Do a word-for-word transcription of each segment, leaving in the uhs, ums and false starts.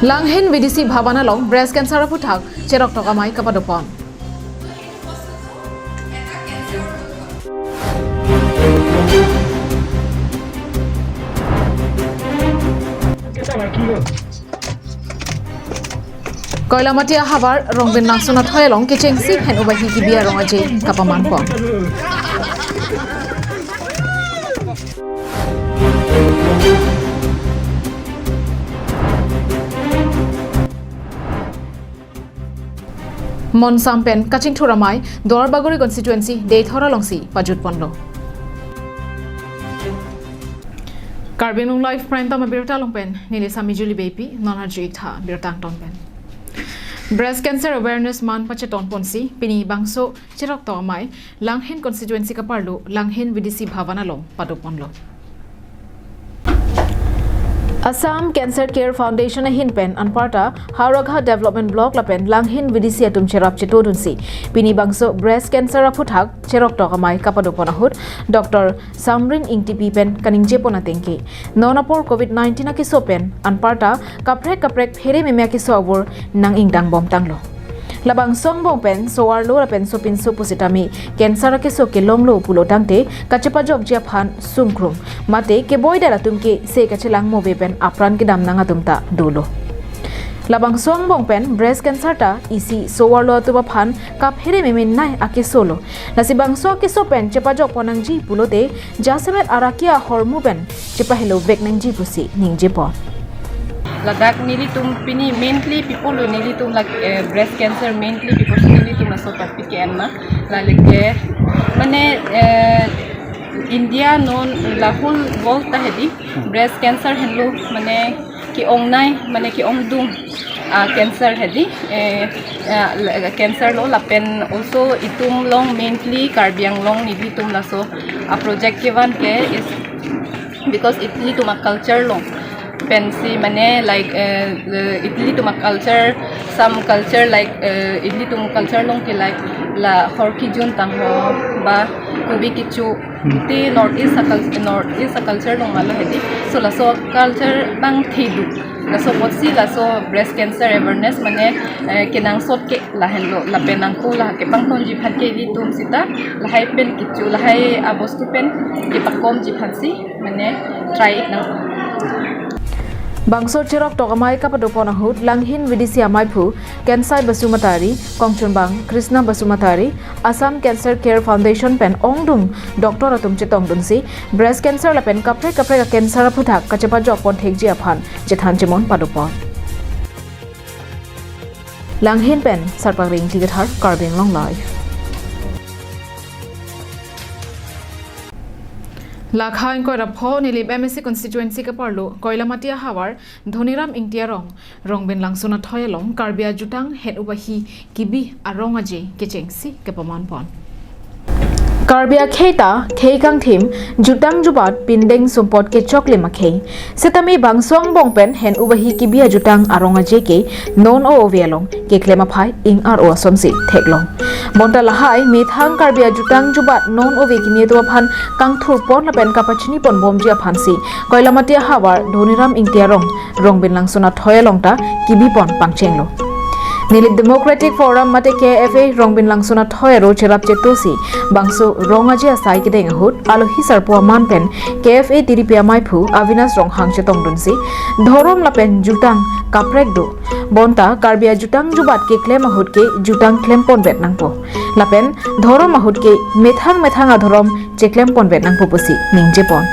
Langhin V D C Bhavan along breast cancer aphuthak cheroktok amei kapadopon. Koilamati ahavar Rongbin Langsun athoi along kechengsi hen ubahi kibi arong aje kapamanpon. Monsam pen kachingthur amei Duarbagori constituency Deithor alongsi pajutponlo. Karbi Anglong Live Prime Time abirta along pen neli Sami Julie Beypi, non arju-ik tha birta angton pen. Breast cancer awareness month pachetonponsi pini bangso cheroktok amei Langhin constituency kaparlo Langhin V D C Bhavan along padoponlo. Assam Cancer Care Foundation ahin pen anparta Howraghat Development Block lapen Langhin V D C atum cherap chetodunsi pini bangso breast cancer aphuthak cheroktok amei kapadopon ahut Doctor Samrin Ingtipi pen kaningjepon atengke, non apor covid nineteen akeso pen anparta kaprek kaprek phere meme akeso avur nang-ingdang bomtanglo. Labangso angbong pen so-arlo lapen sopinso pusitame cancer akeso kelonglo pulo tangte kachepajokji aphan sungkrung, mate keboi det atum ke se kachelang move pen apran kedam nang atum ta dolo. Labangso angbong pen breast cancer ta isi so-arlo atum aphan kaphere meme nei akesolo. Lasi bangso akeso pen chepajokpon nangji pulote jasemet araki ahormu pen chepahelovek nangji pusi ningjepon. Ladak nelitum pini mainly people lo nelitum lak, eh, breast cancer mainly because nelitum laso topic ke-en ma. Lale ke mane, eh, India non la whole world ta hedi breast cancer henlo mane ke-ongnei mane ke-ongdung, ah, cancer hedi, eh, ah, la-, cancer lo lapen also itum along mainly Karbi Anglong nelitum laso, ah, project kevan ke is because ilitum a-culture along pensi mane like, eh, eh, ilitum a-culture, some culture like, eh, ilitum culture along ke like la hor kijun tangho ba kubi kichu te North East a-cul-, North East a-culture along malo hedi. So laso culture bang thedu. Laso apotsi laso breast cancer awareness mane, eh, kenangsot ke lahenlo lapen nangko la kepangthonji aphan ke ilitum sita lahai pen kichu lahai abostu pen kepakomji aphansi mane try nang. Bangso cheroktok amei kapadopon ahut Langhin V D C ameiphu Kensai Basumatary, kongchunbang Krishna Basumatary, Assam Cancer Care Foundation pen ongdung doctor atum chetongdunsi breast cancer lapen kaprek kaprek a-cancer aphuthak kachepajokpon thekji aphan chethan chemon padopon. Langhin pen Sarpang Ringti Kathar, Karbi Anglong Live. Lakha ingkoi ra pho Nilip M A C constituency kaparlo Koilamati ahavar Dhoniram Ingti arong, Rongbin Langsun athoi along Karbi ajutang hen ubahi kibi arong aje kechengsi kepamanpon. Karbi akhei ta khei kangthim, jutang jubat, pindeng sumpot kechoklim akhei. Setame bangso angbong pen hen ubahi kibi ajutang arong aje ke non o-ove along keklem aphai ing-ar-o asonsi theklong. Bonta lahai methang Karbi ajutang jubat non ove kimi atum aphan kangthurpon lapen kapachiniponbomji aphansi Koilamati ahavar Dhoniram Ingti arong, Rongbin Langsun athoi along ta kibipon pangchenglo. Nilip Democratic Forum mate K F A Rongbin Langsun athoi aro cherap chetosi bangso rong aje asai kedeng ahut alohi sarpo aman pen K F A tiripi ameiphu Avinash Ronghang chetongdunsi dhorom lapen jutang kaprek do. Bonta Karbi ajutang jubat keklem ahut ke jutang klemponvet nangpo. Lapen dhorom ahut ke methang methang adhorom cheklemponvet nangpo pusi ningjepon.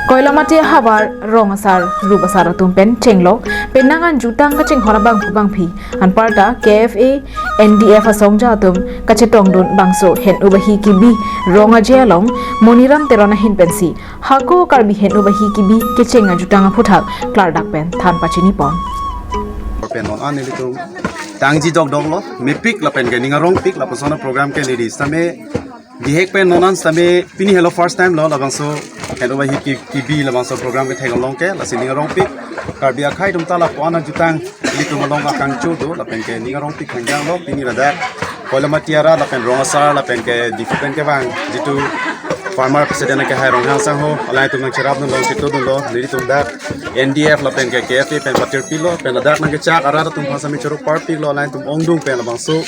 Koilamati ahavar rong asar, rup asar atum pen chenglok penang an jutang kachinghon abangphu bangphi anparta K F A, N D F asongja atum kachetongdun bangso hen ubahi kibi rong aje along Moniram Teron ahin pensi hako Karbi hen ubahi kibi kecheng ajutang aphuthak klardak pen than pachinipon. Pen non an nelitum tangji dokdoklo, mepik lapen ke ning arongpik lapuson a-program ke neli same bihek pen non an same pini helo first time lo labangso hen ubahi ki-, kibi labangso program kethek along ke lasi ning arongpik Karbi akhei atum ta lapu-an ajutang ilitum along akangcho do lapen ke ning arongpik hangjanglo pini ladak Koilamati arat lapen rong asar lapen ke Diphu pen kevang jitu Farmer President akehai Ronghang Sangho, alangtum nangcherapdunlo, nangchitudunlo, nelitum dak N D F lapen ke K F A pen patirpilo, pen ladak nangkechak arat atum aphan sami choro parpilo, alangtum ongdung pen labangso,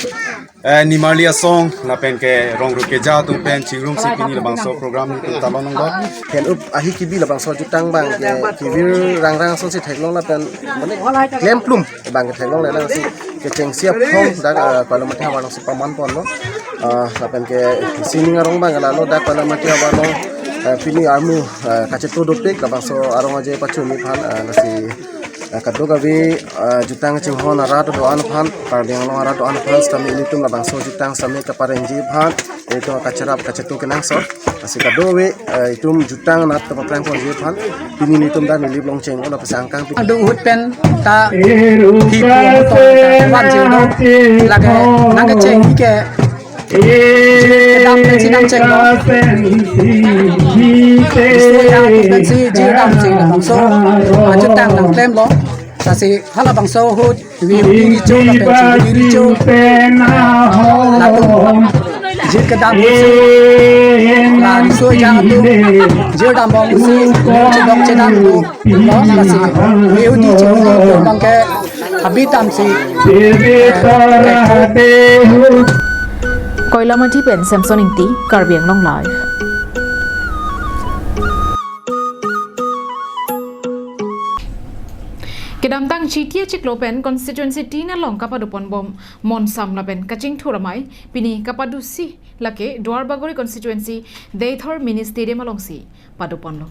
eh, nimarli asong, lapen ke rong rup keja atum pen chingrumsi pini labangso program nelitum talon nanglo. Pen up ahi kibi labangso jutang abang ke kivir rangrang asonsi theklong lapen mane klemplum abang ke theklongle, lasi kechengsi aphong dak, eh, Koilamati havar alongsi paman ponlo. Eh, lapen ke sining arong abang lalo dak Koilamati havar along, eh, pini armu, eh, kachetu dopik labangso arong aje pachumi aphan, eh, lasi, eh, kadokave, eh, jutang chinghon arat do-an aphan, Karbi Anglong arat do-an aphan sitame ilitum labangso jutang sitame kaparengji aphan, ilitum kacherap kachetu kenangsot. Lasi kadokave, eh, itum jutang anat kapaprang ponji aphan pini nelitum dak Nilip Longcheng lo pasang kang pi. Adu ahut pen ta hi pu amuton ta wan jing do. Lake nangkecheng hi ke kedam pensi nangchenglo. Isu ya ahut pensi jir dam jing labangso, ah, jutang nangklemlo. Lasi halabangso ahut View di richo lapen si view di richo. Latum jir kedam si, la riso jang atum jir dambom si, chedok chedam lo, lo lasi view di richo abang ke habit dam si. Koilamati pen Samson Ingti, Karbi Anglong Live. Kedamtang Chiti achiklo pen constituency tin along kapadopon bom Monsam lapen kachingthur amei pini kapadusi lake Duarbagori constituency Deithor Mini Stadium alongsi padoponlo.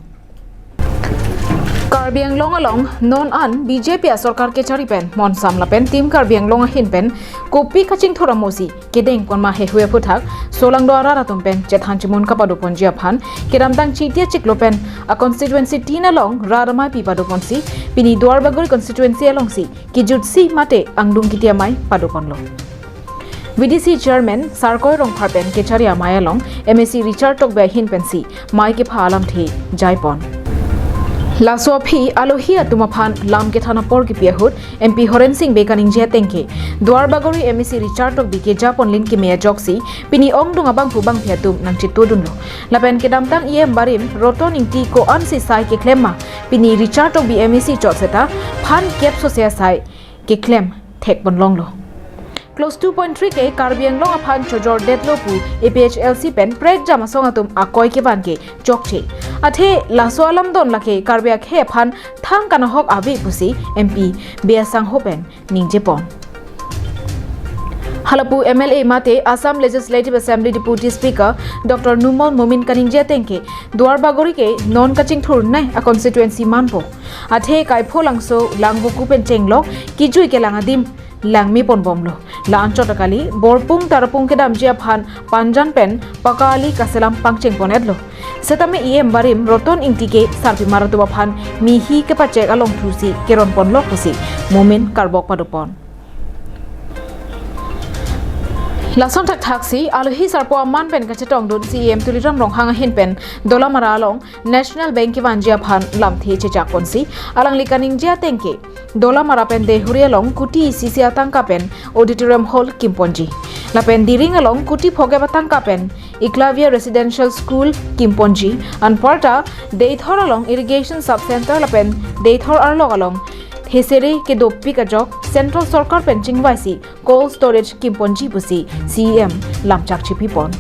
Karbi Anglong along non an B J P asorkar kechari pen Monsam lapen Team Karbi Anglong ahin pen kopi kachingthur amosi kedeng ponma hehui aphuthak solangdo arat atum pen chethan chimun kapadoponji aphan kedamtang Chiti achiklo pen a constituency tin along rat amei pi padoponsi pini Duarbagori constituency alongsi kejutsi mate angdung kiti amei padoponlo. V D C chairman Sarkoi Rongphar pen kechari amei along M A C Richard Tokbi ahin pensi mei kepha alamthe jaipon. Laso aphi alohi atum aphan lam kethan apor kipi ahut M P Horen Sing Bey kaningje ateng ke Duarbagori M A C Richard Tokbi kejaponlin keme ajoksi pini ongdung abangphu bangphi atum nangchitudunlo. Lapen kedamtang E M barim Roton Ingti ko-ansi sai keklem ma pini Richard Tokbi M A C chot seta phan kep sose asai keklem thekponlonglo. Clause two point three ke Karbi Anglong aphan chojordetlo pu A P H L C pen prekjam asong atum akoi kevan ke chokche. Athe laso alamdon lake Karbi akhei aphan thang kanahok ave pusi M P Bey Sangho pen ningjepon. Halapu M L A mate Assam Legislative Assembly Deputy Speaker Doctor Numal Momin kaningje ateng ke Duarbagori ke non kachingthurnei a constituency manpo. Athe Kaipholangso, Langvoku pen chenglok kijui kelang adim langmeponbomlo. La-anchot akali Borpung Tarapung kedamji aphan Panjan pen Paka Ali kaselam pangchengponetlo. Setame E M barim Roton Ingti ke sarpimar atum aphan mihi kepachek alongthusi keronponlok pusi Momin karbok padopon. Lason thakthaksi alohi sarpo aman pen kachetongdun C E M Tuliram Ronghang ahin pen Dolamara along National Bank kevanji aphan lamthe chechakponsi alangli kaningje ateng ke Dolamara pen Deihori along kuti isi isi atangka pen auditorium hall kimponji. Lapen Diring along kuti phokep atangka pen Eklavya Residential School kimponji. Anparta Deithor along Irrigation Sub Center lapen Deithor arlok along thesere kedopik ajok Central Sorkar pen chingvaisi cold storage kimponji pusi C E M lamchak chipipon.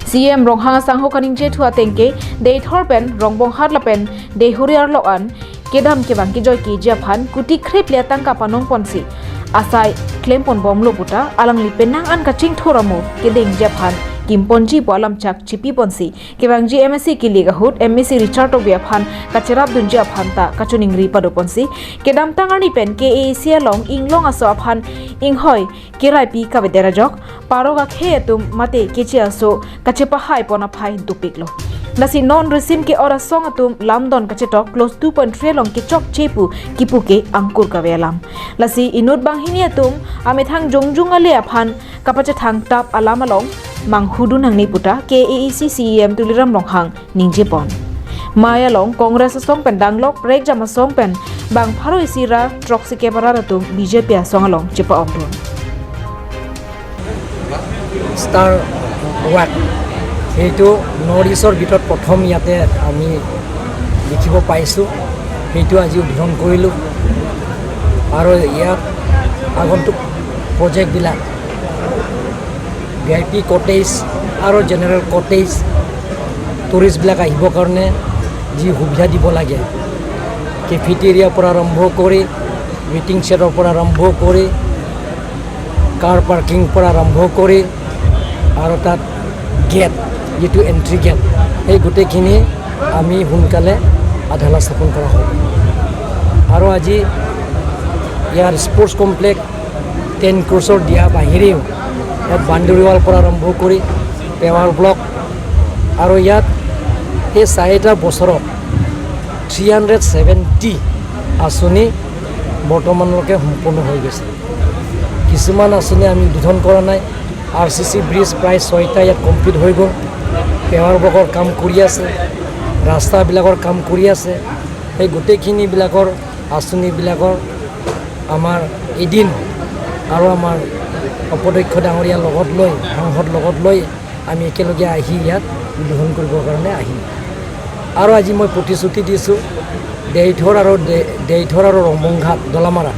C E M Ronghang asangho kaningjethu ateng ke Deithor pen Rongbonghat lapen Deihori arlok an kedam kevang kejoi keji aphan kuti kre phli atangka panongponsi asai klemponbomlo puta alangli penang an kachingthur amo kedengji aphan kimponji pu alamchak chipiponsi kevangji M A C kilik ahut M A C Richard Tokbi aphan kacherapdunji aphan ta kachiningri padoponsi kedamtang arni pen K A A C along inglong aso aphan inghoi keraipi kavedet ajok parok akhei atum mate keche aso kachepahaipon aphai dopiklo. Lasi non risim ke-ot asong atum lamdon kachetok clause two point three along kechokche pu kipu ke angkur kave alam. Lasi inut banghini atum amethang jongjung ale aphan kapachethang tap alam along manghudun nangne puta K A A C C E M Tuliram Ronghang ningjepon. Mei along Congress asong pen danglok prekjam asong pen bang pharo isi ra throksi kep arat atum B J P asong along chepa-okdun. Star Award এইটো নৰ্থ ইষ্টৰ ভিতৰত প্ৰথম ইয়াতে আমি দেখিব পাইছোঁ, সেইটো আজি উদ্বোধন কৰিলোঁ। আৰু ইয়াত আগন্তুক প্ৰজেক্টবিলাক, ভি আই পি কটেজ আৰু জেনেৰেল কটেজ, টুৰিষ্টবিলাক আহিবৰ কাৰণে যি সুবিধা দিব লাগে, কেফেটেৰিয়াৰ পৰা আৰম্ভ কৰি, ৱেটিং শ্বেডৰ পৰা আৰম্ভ কৰি, কাৰ পাৰ্কিং পৰা আৰম্ভ কৰি আৰু তাত গেট, যিটো এণ্ট্ৰি গেট, সেই গোটেইখিনি আমি সোনকালে আধালা স্থাপন কৰা হ'ব। আৰু আজি ইয়াৰ স্পৰ্টছ কমপ্লেক্স টেন ক্ৰ'ৰ্ছৰ দিয়া বাহিৰেও ইয়াত বাউণ্ডেৰী ৱালৰ পৰা আৰম্ভ কৰি পেভাৰ ব্লক আৰু ইয়াত এই চাৰিটা বছৰত থ্ৰী হাণ্ড্ৰেড ছেভেণ্টি আঁচনি বৰ্তমানলৈকে সম্পূৰ্ণ হৈ গৈছে। কিছুমান আঁচনি আমি উদ্বোধন কৰা নাই। আৰ চি চি ব্ৰিজ প্ৰায় ছয়টা ইয়াত কমপ্লিট হৈ গ'ল। পেভাৰ ব্লকৰ কাম কৰি আছে, ৰাস্তাবিলাকৰ কাম কৰি আছে। সেই গোটেইখিনিবিলাকৰ, আঁচনিবিলাকৰ আমাৰ এদিন আৰু আমাৰ অধ্যক্ষ ডাঙৰীয়া লগত লৈ, সাংসদ লগত লৈ আমি একেলগে আহি ইয়াত উদ্বোধন কৰিবৰ কাৰণে আহিম। আৰু আজি মই প্ৰতিশ্ৰুতি দিছোঁ, দেইথৰ আৰু দে-, দেইথৰ আৰু ৰমংঘাট দলামাৰা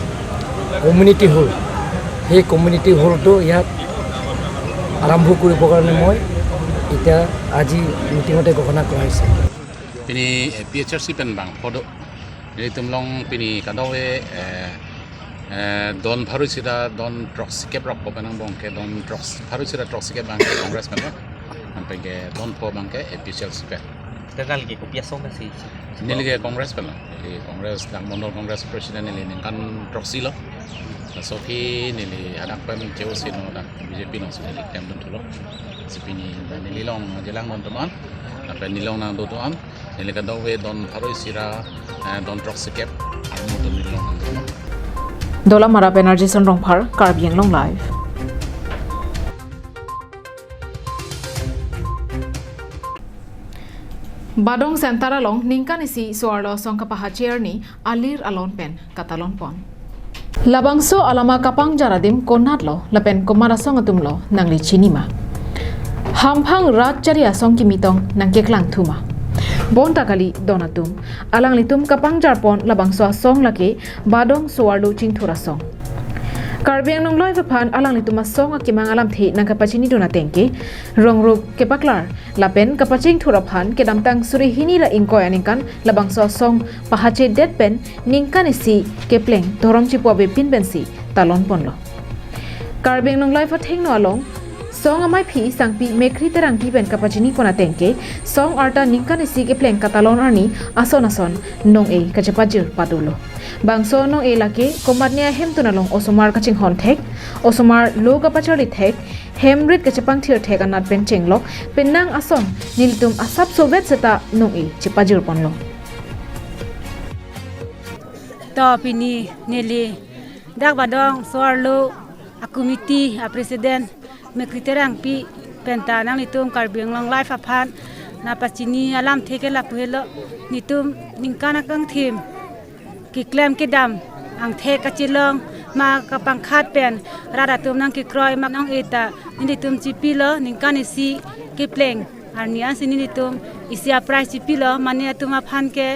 কমিউনিটি হল, সেই কমিউনিটি হলটো ইয়াত আৰম্ভ কৰিবৰ কাৰণে মই এতিয়া আজি মিটিঙতে ঘোষণা কৰা হৈছে। Pini, eh, P H L C pen bang phodo. Nelitum along pini kadokave, eh, eh, don pharo isi ra don throksi kep rok ko pen angbong ke don throksi pharo isi ra throksi kep abang ke Congress pen lo. Anpen ke don pho abang ke A P H L C pen. Tegal ke kopi asong ke si. Neli ke Congress pen lo. Neli Congress, dak Mondol Congress President neli ningkan throksi lo. Laso aphi neli hadak pen cheo si no dak B J P along si neli klem dun thulo. Si pini neli along jelang don atum an, lapen neli along nangdo atum an, neli kadokave don pharo isi ra, eh, don throksi kep armu atum neli along nangdo atum an. Dolamara pen Arjison Rongphar, Karbi Anglong Live. Badong Center along ningkan isi so-arlo asong kapahache arni alir alon pen katalon pon. Labangso alama kapangjar adim konat lo lapen komat asong atum lo nangli chini ma? Hamphang rat chari asong kimi tong nangkeklang thu ma? Bonta kali don atum, alanglitum kapangjar pon labangso asong lake Badong So-arlo Chingthur Asong. Karbi Anglong Live aphan alanglitum asong akemang alamthe nangkapachini dun ateng ke, rong rup kepaklar lapen kapachingthur aphan kedamtang suri hini ra ingkoi aningkan labangso asong pahachedet pen ningkan isi kepleng dhorom chipu avepin pensi talon ponlo. Karbi Anglong Live athengno along song amaiphi sangpi Mekri Terangpi pen kapachini pon ateng ke, song arta ningkan isi kepleng katalon arni ason ason nong-e kachepajir padolo. Bangso nong-e lake komatne ahemtun along osomar kachinghon thek, osomar lo kapacharli thek, hem rit kachepangthir thek anat pen chenglok, penang ason nelitum asapso vet seta nong-e chepajir ponlo. To pini neli dak Badong So-arlo a-committee a-president Mekri Terangpi penta nanglitum Karbi Anglong Live aphan nangpachini alamthe ke lapu helo, nelitum ningkan akangthim keklem kedam angthek kachelong ma kapangkhat pen rat atum nangkekroi ma nong-e ta nelitum chipilo, ningkan isi kepleng arni ansi nelitum isi a-prize chipilo, mane atum aphan ke,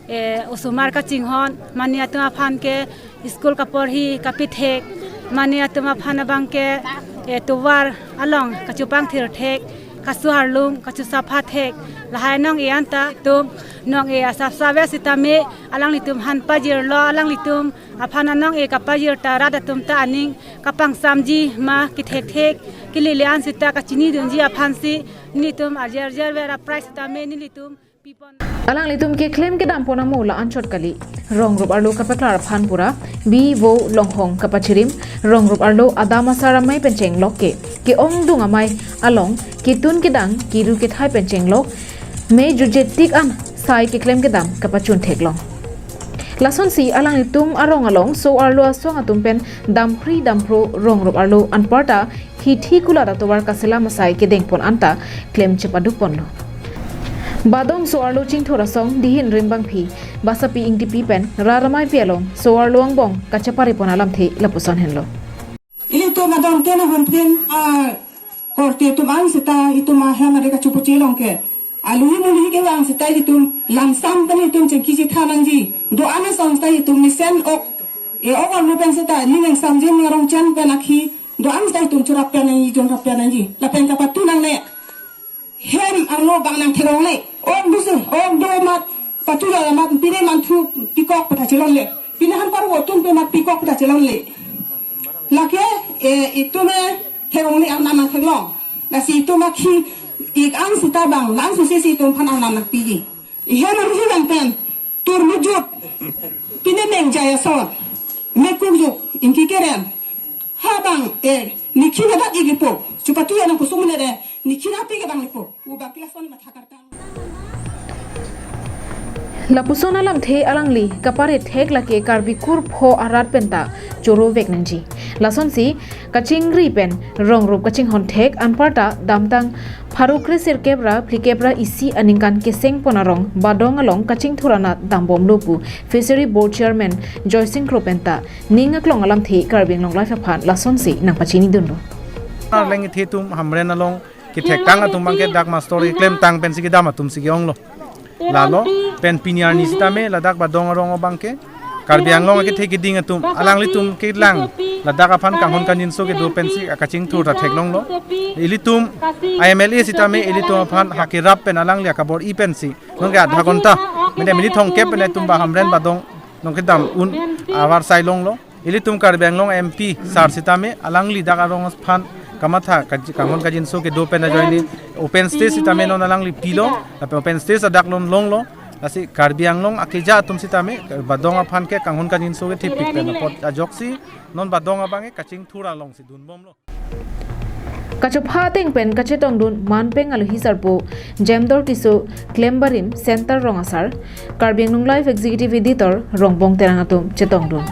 eh, osomar kachinghon, mane atum aphan ke school kaporhi kapethek, mane atum aphan abang ke, eh, tovar along kachepangthir thek, kasu arlung kachesapha thek, lahai nong-e anta tum nong-e asapso vet sitame alanglitum aphan pajirlo, alanglitum aphan anong-e kapajir ta rat atum ta aning kapangsamji ma kethek thek kelele an seta kachini dunji aphansi nelitum ajer jer vera prize sitame nelitum pipon. Alanglitum keklem kedam pon amo la-anchot kali. Rong rup arlo kapaklar aphan pura bi vo longhong kapachirim, rong rup arlo adam asar amei pen chenglok ke, ke-ongdung amei along ketun kedang kiru kethai pen chenglok, me jutje tik an sai keklem kedam kapachun theklong. Lasonsi alanglitum arong along so-arlo asong atum pen damphri damphro rong rup arlo anparta hithi kulat atovar kaselam asai kedeng pon anta klem chepaduk ponlo. Badong So-arlo Chingthur Asong dihin rimbangphi Basapi Ingtipi pen Raramaipi along so-arlo angbong kachepari pon alamthe lapuson henlo. Ilitum adon kena hunpin, ah, Korte atum an seta itum ahem ari kachopoche along ke, aluhi muluhi kevang seta itum lamsam pen itum chingki chethan nangji. Do-an asong seta itum mesen ok, e ok arlo pen seta ning angsam jen ning arong chen pen akhi do-an seta itum chorap pen nangji, jonrap pen nangji. Lapen kapatu nangne. Hem arlo abang nangtherong le. Ok do se, ok do amat, patu la amat, pine manthu pikok pu ta chelongle. Pine han parvo atum pen amat pikok pu ta chelongle. Lake, eh, itum eh therong le, arnam nangtherlong. Lasi itum akhi ik-an seta abang, la-an suse si itum aphan arnam nangpiji. Ihem aruhi abang pen, tur mujut, pine mengjai ason, mekuk juk, ingki kerem. Ha abang, eh, nikhin hadak ik lipo, chupatu ya nang kusum le re, nikhin api ke abang lipo, u abang ke lason matha kartang. Lapuson alamthe alangli kapare thek lake Karbi kurpho arat penta chorovek nangji. Lasonsi kachingri pen rongrup kachinghon thek anparta damtang pharo kre sirkep ra phlikep ra isi aningkan keseng pon arong Badong along kachingthur anat dambomlo pu Fishery Board Chairman Joysing Kro penta ning aklong alamthe Karbi Anglong Live aphan lasonsi nangpachinidunlo. Arleng ithe atum Hamren along kethektang atum abang ke dak master keklemtang pensi kedam atum si ke-onglo. Lalo pen pini arni sitame ladak Badong arong abang ke Karbi Anglong akethe keding atum alanglitum kelang ladak aphan kanghon kangjinso kedo pensi akachingthur ta theklonglo. Ilitum I M L A sitame ilitum aphan hakerap pen alangli akabor-i pensi nonke adha ghonta mene minute thomkep pen itum ba Hamren Badong nonke dam un avar sailonglo. Ilitum Karbi Anglong M P sar sitame alangli dak arong aphan kamatha kaj-, kanghon kangjinso kedo pen ajoine open stage sitame non alangli pilo, lapen open stage adak lon longlo. Lasi Karbi Anglong akeja atum sitame Badong aphan ke kanghon kangjinso kethepik pen apot ajoksi non Badong abang ke kachingthur alongsi dunbomlo. Kachopha ateng pen kachetongdun manpeng aluhi sarpo Jemdor Tisso Klembarim Center Rong Asar, Karbi Anglong Live Executive Editor Rongbong Terang atum chetongdun.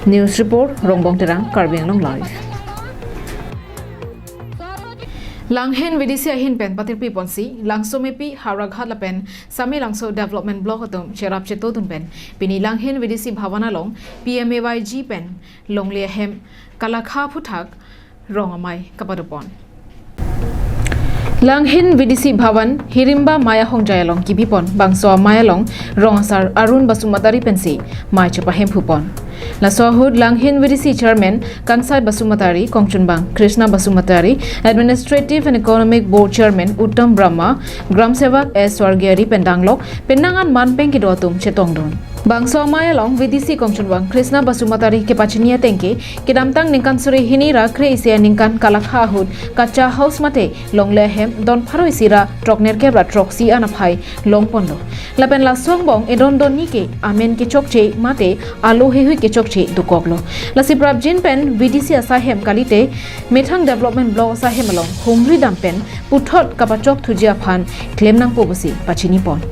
News report, Rongbong Terang, Karbi Anglong Live. Langhin V D C ahin pen patirpi ponsi Langsomepi, Howraghat lapen Samelangso Development Block atum cherap chetodun pen pini Langhin V D C Bhavan along P M A Y G pen longle ahem kalakha aphuthak rong amei kapadopon. Langhin V D C Bhavan hirimba mei ahongjai along kibipon bangso amei along Rong Asar Arun Basumatary pensi mei chepahemphupon. Laso ahut Langhin V D C Chairman Kansai Basumatary, kongchunbang Krishna Basumatary, Administrative and Economic Board Chairman Uttam Brahma, Gram Sevak S Swargiyari pen danglok penang an manpeng kedo atum chetongdun. Bangso amei along V D C kongchunbang Krishna Basumatary kepachini ateng ke, kedamtang ningkan suri hini ra kre-isi aningkan kalakha ahut kacha house mate longle ahem don pharo isi ra throknerkep ra throksi an aphai longponlo. Lapen laso angbong edon donni ke amen kechokche mate alo heihui kechokche dokoklo. Lasi prapjin pen V D C asaihem kalite methang Development Block asaihem along humri dam pen puthot kapachokthunji aphan klem nangpo pusi pachinipon.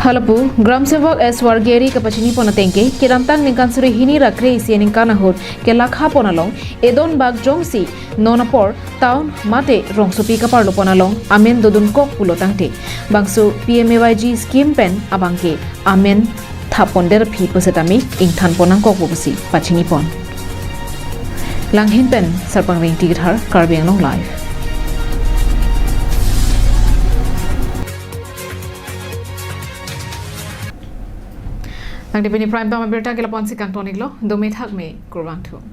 Halapu Gram Sevak S Swargiyari kapachinipon ateng ke, kedamtang ningkan suri hini ra kre-isi aningkan ahut kelakhapon along edon bak jongsi non apor town mate rongsopi kaparlopon along amen dodunkok pulo tangte, bangso P M A Y G scheme pen abang ke amen thappondet aphi pusitame ingthanpon nangkokpo pusi pachinipon. Langhin pen Sarpang Vengti Kathar, Karbi Anglong Live. Tangte pini Prime Time abirta ke lapu-ansi kangton-iklo, dome thakme, kurvangthu.